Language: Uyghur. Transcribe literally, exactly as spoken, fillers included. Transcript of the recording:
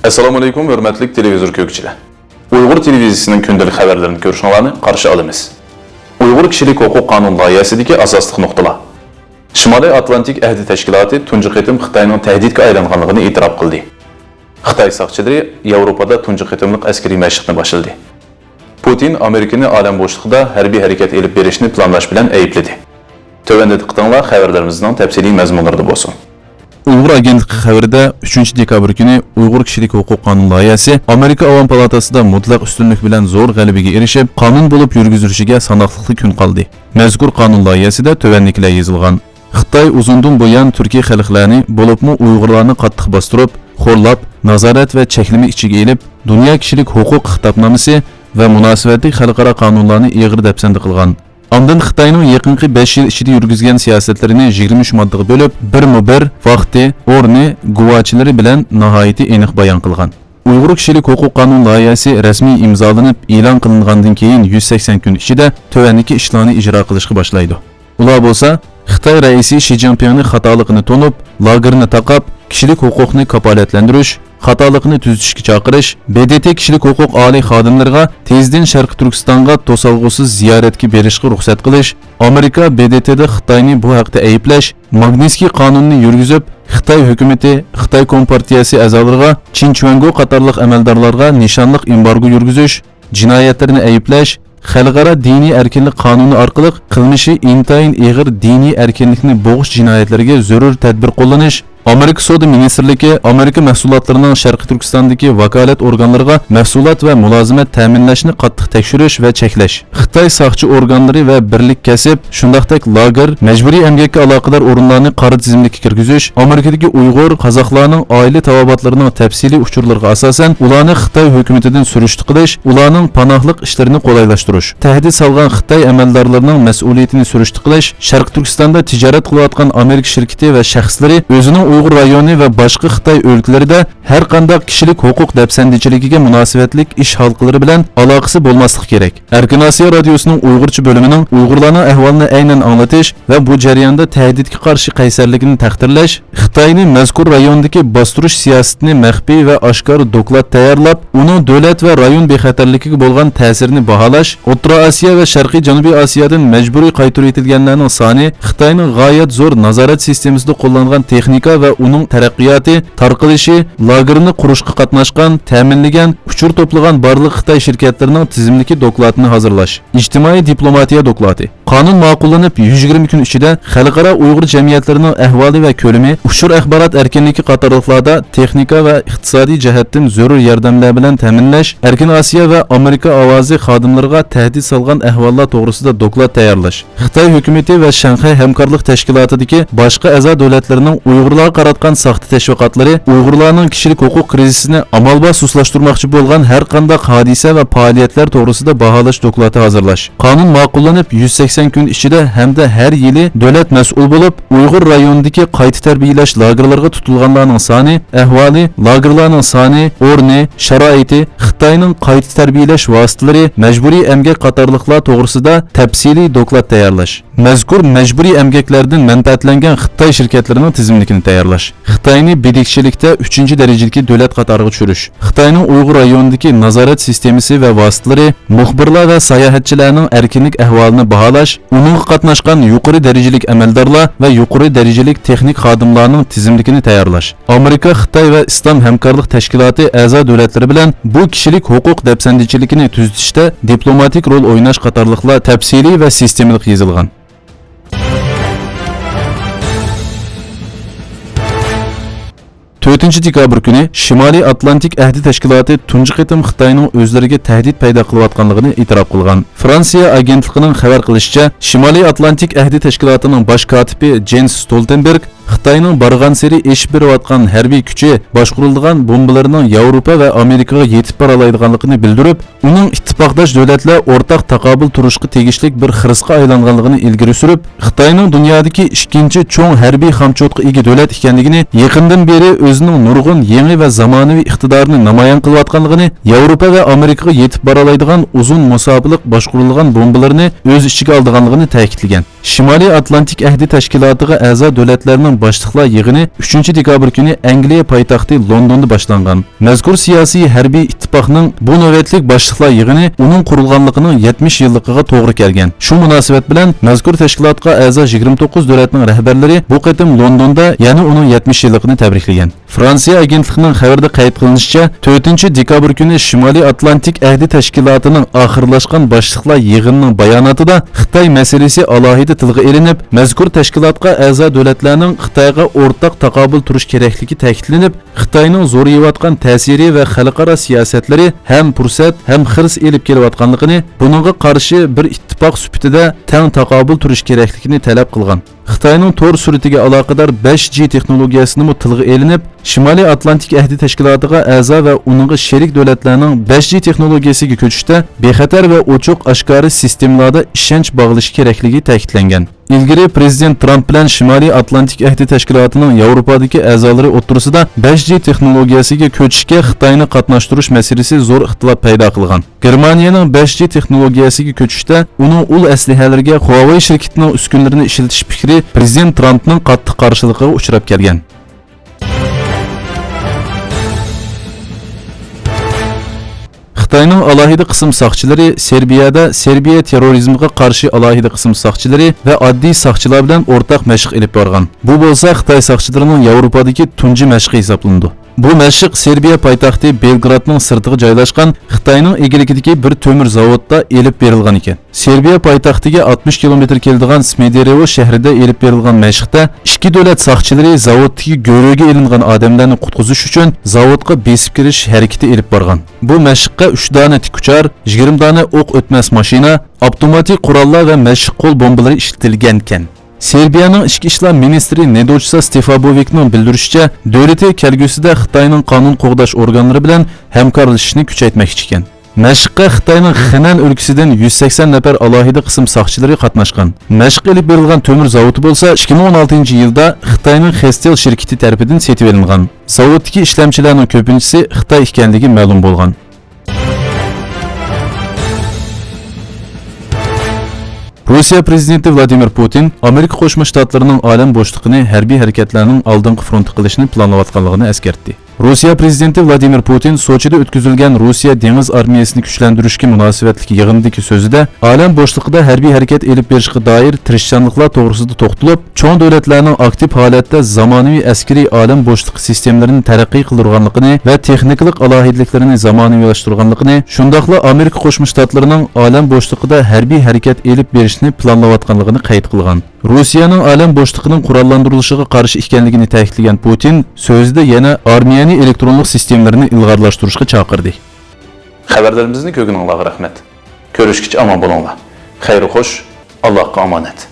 ئەسسالامۇئەلەيكۇم، ھۆرمەتلىك تېلېۋىزور كۆرگۈچىلەر! ئۇيغۇر تېلېۋىزىيىسىنىڭ كۈندىلىك خەۋەرلىرىنى كۆرۈشۈڭلارنى قارشى ئالىمىز. ئۇيغۇر كىشىلىك ھوقۇق قانۇن لايىھەسىدىكى ئاساسلىق نۇقتىلار. شىمالىي ئاتلانتىك ئەھدى تەشكىلاتى تۇنجى قېتىم خىتاينىڭ تەھدىتكە ئايلانغانلىقىنى ئېتىراپ قىلدى. خىتاي ساقچىلىرى ياۋروپادا تۇنجى قېتىملىق ئەسكىرىي مەشىقنى باشلىدى. پۇتىن ئامېرىكىنى ئالەم بوشلۇقىدا ھەربىي ھەرىكەت ئېلىپ بېرىشنى پىلانلاش بىلەن ئەيىبلىدى. تۆۋەندە دىققىتىڭلار خەۋەرلىرىمىزنىڭ تەپسىلىي مەزمۇنلىرىدا بولسۇن. ئۇيغۇر ئاگېنتلىقى خەۋىرىدە، ئۈچىنچى دېكابىر كۈنى ئۇيغۇر كىشىلىك ھوقۇق قانۇن لايىھەسى ئامېرىكا ئاۋام پالاتاسىدا مۇتلەق ئۈستۈنلۈك بىلەن زور غەلىبىگە ئېرىشىپ، قانۇن بولۇپ يۈرگۈزۈلۈشىگە ساناقلىقلا كۈن قالدى. مەزكۇر قانۇن لايىھەسىدە تۆۋەندىكىلەر يېزىلغان. خىتاي ئۇزۇندىن بۇيان تۈركىي خەلقلەرنى، بولۇپمۇ ئۇيغۇرلارنى قاتتىق باستۇرۇپ، خورلاپ، نازارەت ۋە چەكلىمە ئىچىگە ئېلىپ، دۇنيا كىشىلىك ھوقۇق خىتابنامىسى ۋە مۇناسىۋەتلىك خەلقئارا قانۇنلارنى ئېغىر دەپسەندە قىلغان. ئاندىن خىتاينىڭ يېقىنقى بەش يىل ئىچىدە يۈرگۈزگەن سىياسەتلىرىنى يىگىرمە ئۈچ ماددىغا بۆلۈپ، بىرمۇ بىر ۋاقتى، ئورنى، گۇۋاچىلىرى بىلەن ناھايىتى ئېنىق بايان قىلغان. ئۇيغۇر كىشىلىك ھوقۇق قانۇن لايىھەسى رەسمىي ئىمزالىنىپ ئېلان قىلىنغاندىن كېيىن يۈز سەكسەن كۈن ئىچىدە تۆۋەندىكى ئىشلارنى ئىجرا قىلىشقا باشلايدۇ. ئۇلار بولسا، خىتاي رەئىسى شى جىنپىڭنى خاتالىقىنى تونۇپ، لاگېرنى تاقاپ، كىشىلىك ھوقۇقنى كاپالەتلەندۈرۈش، خاتالىقنى تۈزىتىشكە چاقىرىش، ب د ت كىشىلىك ھوقۇق ئالىي خادىملىرىغا تېزدىن شەرقىي تۈركىستانغا توسالغۇسىز زىيارەتكە بېرىشقا رۇخسەت قىلىش، ئامېرىكا ب د ت دا خىتاينى بۇ ھەقتە ئەيىبلەش، ماگنىتسكىي قانۇنىنى يۈرگۈزۈپ، خىتاي ھۆكۈمىتى، خىتاي كومپارتىيەسى ئەزالىرىغا چىن چۈەنگو قاتارلىق ئەمەلدارلارغا نىشانلىق ئېمبارگو يۈرگۈزۈش، جىنايەتلىرىنى ئەيىبلەش، خەلقئارا دىنىي ئەركىنلىك قانۇنى ئارقىلىق قىلمىشى ئىنتايىن ئېغىر دىنىي ئەركىنلىكنى بوغۇش جىنايەتلىرىگە زۆرۈر تەدبىر قوللىنىش، ئامېرىكا سودا مىنىستىرلىكى ئامېرىكا مەھسۇلاتلىرىنىڭ شەرقىي تۈركىستاندىكى ۋاكالەت ئورگانلىرىغا مەھسۇلات ۋە مۇلازىمەت تەمىنلەشنى قاتتىق تەكشۈرۈش ۋە چەكلەش، خىتاي ساقچى ئورگانلىرى ۋە بىرلىك كەسىپ، شۇنداقتەك لاگېر، مەجبۇرىي ئەمگەككە ئالاقىدار ئورۇنلارنى قارا تىزىملىككە كىرگۈزۈش، ئامېرىكىدىكى ئۇيغۇر، قازاقلارنىڭ ئائىلە تاۋابىئاتلىرىنىڭ تەپسىلىي ئۇچۇرلىرىغا ئاساسەن، ئۇلارنى خىتاي ھۆكۈمىتىدىن سۈرۈشتە قىلىش، ئۇلارنىڭ پاناھلىق ئىشلىرىنى قولايلاشتۇرۇش، تەھدىت سالغان خىتاي ئەمەلدارلىرىنىڭ مەسئۇلىيىتىنى سۈرۈشتە قىلىش، شەرقىي تۈركىستاندا تىجارەت قىلىۋاتقان ئامېرىكا شىركىتى ۋە شەخسلىرى ئۆزىنىڭ ئۇيغۇر رايونى ۋە باشقا خىتاي ئۆلكىلىرىدە ھەر قانداق كىشىلىك ھوقۇق دەپسەندىچىلىكىگە مۇناسىۋەتلىك ئىش ھالقىلىرى بىلەن ئالاقىسى بولماسلىقى كېرەك. ئەركىن ئاسىيا رادىيوسىنىڭ ئۇيغۇرچە بۆلۈمىنىڭ ئۇيغۇرلارنىڭ ئەھۋالىنى ئەينەن ئاڭلىتىش ۋە بۇ جەرياندا تەھدىتكە قارشى قەيسەرلىكىنى تەقدىرلەش، خىتاينى مەزكۇر رايوندىكى باستۇرۇش سىياسىتىنى مەخپىي ۋە ئاشكارا دوكلات تەييارلاپ، ئۇنىڭ دۆلەت ۋە رايون بىخەتەرلىكىگە بولغان تەسىرىنى باھالاش، ئوتتۇرا ئاسىيا ۋە شەرقىي جەنۇبىي ئاسىيادىن مەجبۇرىي قايتۇرۇۋېتىلگەنلەرنىڭ سانى خىتاينىڭ غايەت زور نازارەت سىستېمىسىدا قوللانغان تېخنىكا ۋە ئۇنىڭ تەرەققىياتى، تارقىلىشى، لاگېرنى قۇرۇشقا قاتناشقان، تەمىنلىگەن، ئۇچۇر توپلىغان بارلىق خىتاي شىركەتلىرىنىڭ تىزىملىكى دوكلاتىنى ھازىرلاش. ئىجتىمائىي دىپلوماتىيە دوكلاتى. قانۇن ماقۇللىنىپ يۈز يىگىرمە كۈن ئىچىدە خەلقئارا ئۇيغۇر جەمئىيەتلىرىنىڭ ئەھۋالى ۋە كۆلىمى، ئۇچۇر ئەخبارات ئەركىنلىكى قاتارلىقلاردا تېخنىكا ۋە ئىقتىسادىي جەھەتتىن زۆرۈر ياردەملەر بىلەن تەمىنلەش، ئەركىن ئاسىيا ۋە ئامېرىكا ئاۋازى خادىملىرىغا تەھدىت سالغان ئەھۋاللار توغرىسىدا دوكلات تەييارلاش، خىتاي ھۆكۈمىتى ۋە شاڭخەي ھەمكارلىق تەشكىلاتىدىكى باشقا ئەزا دۆلەتلىرىنىڭ ئۇيغۇرلارغا قاراتقان ساختا تەشۋىقاتلىرى، ئۇيغۇرلارنىڭ كىشىلىك ھوقۇق كىرىزىسىنى ئامال بار سۇسلاشتۇرماقچى بولغان ھەر قانداق ھادىسە ۋە پائالىيەتلەر توغرىسىدا باھالاش دوكلاتى ھازىرلاش. قانۇن ماقۇللىنىپ يۈز سەكسەن كۈن ئىچىدە ھەمدە ھەر يىلى دۆلەت مەسئۇل بولۇپ، ئۇيغۇر رايونىدىكى قايتا تەربىيەلەش لاگېرلىرىغا تۇتۇلغانلارنىڭ سانى، ئەھۋالى، لاگېرلارنىڭ سانى، ئورنى، شارائىتى، خىتاينىڭ قايتا تەربىيەلەش ۋاسىتىلىرى، مەجبۇرىي ئەمگەك قاتارلىقلار توغرىسىدا تەپسىلىي دوكلات تەييارلاش. مەزكۇر مەجبۇرىي ئەمگەكلەردىن مەنپەئەتلەنگەن خىتاي شىركەتلىرىنىڭ تىزىملىكىنى تەييارلاش. خىتاينى بىدىكچىلىكتە ئۈچىنچى دەرىجىلىك دۆلەت قاتارىغا چۈشۈرۈش. خىتاينىڭ ئۇيغۇر رايونىدىكى نازارەت سىستېمىسى ۋە ۋاسىتىلىرى، مۇخبىرلار ۋە ساياھەتچىلەرنىڭ ئەركىنلىك ئەھۋالىنى باھالاش، ئۇنىڭغا قاتناشقان يۇقىرى دەرىجىلىك ئەمەلدارلار ۋە يۇقىرى دەرىجىلىك تېخنىك خادىملارنىڭ تىزىملىكىنى تەييارلاش. ئامېرىكا، خىتاي ۋە ئىسلام ھەمكارلىق تەشكىلاتى ئەزا دۆلەتلىرى بىلەن بۇ كىشىلىك ھوقۇق دەپسەندىچىلىكىنى تۈزىتىشتە دىپلوماتىك رول ئويناش قاتارلىقلار تەپسىلىي ۋە سىستېمىلىق يېزىلغان. تۆتىنچى دېكابىر كۈنى شىمالىي ئاتلانتىك ئەھدى تەشكىلاتى تۇنجى قېتىم خىتاينىڭ ئۆزلىرىگە تەھدىت پەيدا قىلىۋاتقانلىقىنى ئېتىراپ قىلغان. فرانسىيە ئاگېنتلىقىنىڭ خەۋەر قىلىشىچە، شىمالىي ئاتلانتىك ئەھدى تەشكىلاتىنىڭ باش كاتىپى جېنس ستولتېنبېرگ خىتاينىڭ بارغانسېرى ئېشىپ بېرىۋاتقان ھەربىي كۈچى، باشقۇرۇلىدىغان بومبىلىرىنىڭ ياۋروپا ۋە ئامېرىكىغا يېتىپ بارالايدىغانلىقىنى بىلدۈرۈپ، ئۇنىڭ ئىتتىپاقداش دۆلەتلەر ئورتاق تاقابىل تۇرۇشقا تېگىشلىك بىر خىرىسقا ئايلانغانلىقىنى ئىلگىرى سۈرۈپ، خىتاينىڭ دۇنيادىكى ئىككىنچى چوڭ ھەربىي خامچوتقا ئىگە دۆلەت ئىكەنلىكىنى، يېقىندىن بېرى ئۆزىنىڭ نۇرغۇن يېڭى ۋە زامانىۋى ئىقتىدارىنى نامايان قىلىۋاتقانلىقىنى، ياۋروپا ۋە ئامېرىكىغا يېتىپ بارالايدىغان ئۇزۇن مۇساپىلىق باشقۇرۇلىدىغان بومبىلىرىنى ئۆز ئىچىگە ئالىدىغانلىقىنى تەكىتلىگەن. شىمالىي ئاتلانتىك ئەھدى تەشكىلاتىغا ئەزا دۆلەتلەرنىڭ باشلىقلار يىغىنى ئۈچىنچى دېكابىر كۈنى ئەنگلىيە پايتەختى لوندوندا باشلانغان. مەزكۇر سىياسىي ھەربىي ئىتتىپاقنىڭ بۇ نۆۋەتلىك باشلىقلار يىغىنى ئۇنىڭ قۇرۇلغانلىقىنىڭ يەتمىش يىللىقىغا توغرا كەلگەن. شۇ مۇناسىۋەت بىلەن مەزكۇر تەشكىلاتقا ئەزا يىگىرمە توققۇز دۆلەتنىڭ رەھبەرلىرى بۇ قېتىم لوندوندا يەنە ئۇنىڭ يەتمىش يىللىقىنى تەبرىكلىگەن. فرانسىيە ئاگېنتلىقىنىڭ خەۋىرىدە قەيت قىلىنىشىچە، تۆتىنچى دېكابىر كۈنى شىمالىي ئاتلانتىك ئەھدى تەشكىلاتىنىڭ ئاخىرلاشقان باشلىقلار يىغىنىنىڭ باياناتىدا خىتاي مەسىلىسى ئالاھىدە تىلغا ئېلىنىپ، مەزكۇر تەشكىلاتقا ئەزا دۆلەتلەرنىڭ خىتايغا ئورتاق تاقابىل تۇرۇش كېرەكلىكى تەكىتلىنىپ، خىتاينىڭ زورىيىۋاتقان تەسىرى ۋە خەلقئارا سىياسەتلىرى ھەم پۇرسەت، ھەم خىرىس ئېلىپ كېلىۋاتقانلىقىنى، بۇنىڭغا قارشى بىر ئىتتىپاق سۈپىتىدە تەڭ تاقابىل تۇرۇش كېرەكلىكىنى تەلەپ قىلغان. خىتاينىڭ تور سۈرئىتىگە ئالاقىدار بەش جى تېخنولوگىيەسىنىمۇ تىلغا ئېلىنىپ، شىمالىي ئاتلانتىك ئەھدى تەشكىلاتىغا ئەزا ۋە ئۇنىڭغا شېرىك دۆلەتلەرنىڭ بەش جى تېخنولوگىيەسىگە كۆچۈشتە بىخەتەر ۋە ئوچۇق ئاشكارا سىستېمىلاردا ئىشەنچ باغلىشى كېرەكلىكى تەكىتلەنگەن. ئىلگىرى پرېزىدېنت ترامپ بىلەن شىمالىي ئاتلانتىك ئەھدى تەشكىلاتىنىڭ ياۋروپادىكى ئەزالىرى ئوتتۇرىسىدا بەش جى تېخنولوگىيەسىگە كۆچۈشكە خىتاينى قاتناشتۇرۇش مەسىلىسى زور ئىختىلاپ پەيدا قىلغان. گېرمانىيەنىڭ بەش جى تېخنولوگىيەسىگە كۆچۈشتە ئۇنىڭ ئۇل ئەسلىھەلىرىگە خۇاۋېي شىركىتىنىڭ ئۈسكۈنىلىرىنى ئىشلىتىش پىكرى پرېزىدېنت ترامپنىڭ قاتتىق قارشىلىقىغا ئۇچراپ كەلگەن. خىتاينىڭ ئالاھىدە قىسىم ساقچىلىرى سېربىيەدە سېربىيە تېررورىزمغا قارشى ئالاھىدە قىسىم ساقچىلىرى ۋە ئاددىي ساقچىلار بىلەن ئورتاق مەشىق ئېلىپ بارغان. بۇ بولسا خىتاي ساقچىلىرىنىڭ ياۋروپادىكى تۇنجى مەشقى ھېسابلىنىدۇ. بۇ مەشىق سېربىيە پايتەختى بېلگرادنىڭ سىرتىغا جايلاشقان خىتاينىڭ ئىگىلىكىدىكى بىر تۆمۈر زاۋۇتتا ئېلىپ بېرىلغان ئىكەن. سېربىيە پايتەختىگە ئاتمىش كىلومېتىر كېلىدىغان سمېدېرېۋو شەھىرىدە ئېلىپ بېرىلغان مەشىقتە ئىككى دۆلەت ساقچىلىرى زاۋۇتتىكى گۆرۈگە ئېلىنغان ئادەملەرنى قۇتقۇزۇش ئۈچۈن زاۋۇتقا بېسىپ كىرىش ھەرىكىتى ئېلىپ بارغان. بۇ مەشىققە ئۈچ دانە تىكۇچار، يىگىرمە دانە ئوق ئۆتمەس ماشىنا، ئاپتوماتىك قوراللار ۋە مەشىق قول بومبىلىرى ئىشلىتىلگەنىكەن. سېربىيەنىڭ ئىچكى ئىشلار مىنىستىرى نېدوچسا ستېفابوۋىكنىڭ بىلدۈرۈشىچە، دۆلىتى كەلگۈسىدە خىتاينىڭ قانۇن قوغداش ئورگانلىرى بىلەن ھەمكارلىشىشنى كۈچەيتمەكچى ئىكەن. مەشىققە خىتاينىڭ خېنەن ئۆلكىسىدىن يۈز سەكسەن نەپەر ئالاھىدە قىسىم ساقچىلىرى قاتناشقان. مەشىق ئېلىپ بېرىلغان تۆمۈر زاۋۇتى بولسا ئىككى مىڭ ئون ئالتىنچى يىلدا خىتاينىڭ خېستېل شىركىتى تەرىپىدىن سېتىۋېلىنغان. زاۋۇتتىكى ئىشلەمچىلەرنىڭ كۆپىنچىسى خىتاي ئىكەنلىكى مەلۇم بولغان. روسىيە پرېزىدېنتى ۋلادىمىر پۇتىن ئامېرىكا قوشما شتاتلىرىنىڭ ئالەم بوشلۇقىنى ھەربىي ھەرىكەتلەرنىڭ ئالدىنقى فرونتى قىلىشنى پىلانلاۋاتقانلىقىنى ئەسكەرتتى. روسىيە پرېزىدېنتى ۋلادىمىر پۇتىن سوچىدا ئۆتكۈزۈلگەن روسىيە دېڭىز ئارمىيەسىنى كۈچلەندۈرۈشكە مۇناسىۋەتلىك يىغىندىكى سۆزىدە، ئالەم بوشلۇقىدا ھەربىي ھەرىكەت ئېلىپ بېرىشقا دائىر تىرىشچانلىقلار توغرىسىدا توختىلىپ، چوڭ دۆلەتلەرنىڭ ئاكتىپ ھالەتتە زامانىۋى ئەسكىرىي ئالەم بوشلۇقى سىستېمىلىرىنى تەرەققىي قىلدۇرغانلىقىنى ۋە تېخنىكىلىق ئالاھىدىلىكلىرىنى زامانىۋىلاشتۇرغانلىقىنى، شۇنداقلا ئامېرىكا قوشما شتاتلىرىنىڭ ئالەم بوشلۇقىدا ھەربىي ھەرىكەت ئېلىپ بېرىشنى پىلانلاۋاتقانلىقىنى قەيت قىلغان. روسىيەنىڭ ئالەم بوشلۇقىنىڭ قوراللاندۇرۇلۇشىغا قارشى ئىكەنلىكىنى تەكىتلىگەن پۇتىن سۆزىدە يەنە ئارمىيەنى ئېلېكترونلۇق سىستېمىلىرىنى ئىلغارلاشتۇرۇشقا چاقىردى. خەۋەرلىرىمىزنى كۆرگىنىڭلارغا رەھمەت. كۆرۈشكىچە ئامان بولۇڭلار. خەير خوش، ئاللاھقا ئامانەت.